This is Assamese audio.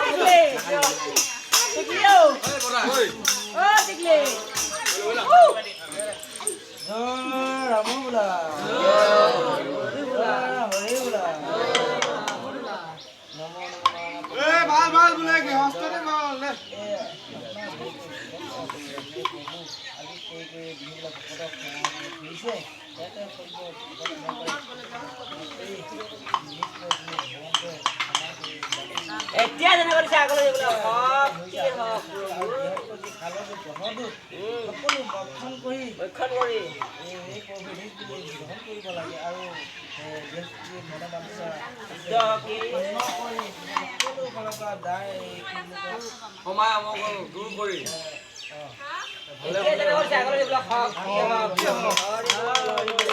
টিকলি টিকলি অ অ টিকলি। জয় ৰাম বোলা, জয় হৰি বোলা, নমো নমো। এ ভাল ভাল বোলে, গৃহস্থতে ভাল দে। আজি কৰি কৰি যিবিলাক ভকতক ধৰিছে, ইয়াতে সৰ্ব ভগৱন্তে আমাক এতিয়া যেনে কৰিছে আগলৈ বোলে শক্তি হওক। বৃহস্পতি খালতো গ্ৰহদোষ সকলো ভক্ষণ কৰি ভক্ষণ কৰি এই প্ৰভু নিজ বুলি গ্ৰহণ কৰিব লাগে আৰু বৃহস্পতি মনোবাঞ্ছা কি পূৰ্ণ কৰি সকলো ফালৰ পৰা দায় সমাই অমংগল দূৰ কৰি। এতিয়া যেনে কৰিছে আগলৈ বোলে শক্তি হওক। হৰি বল, হৰি বল।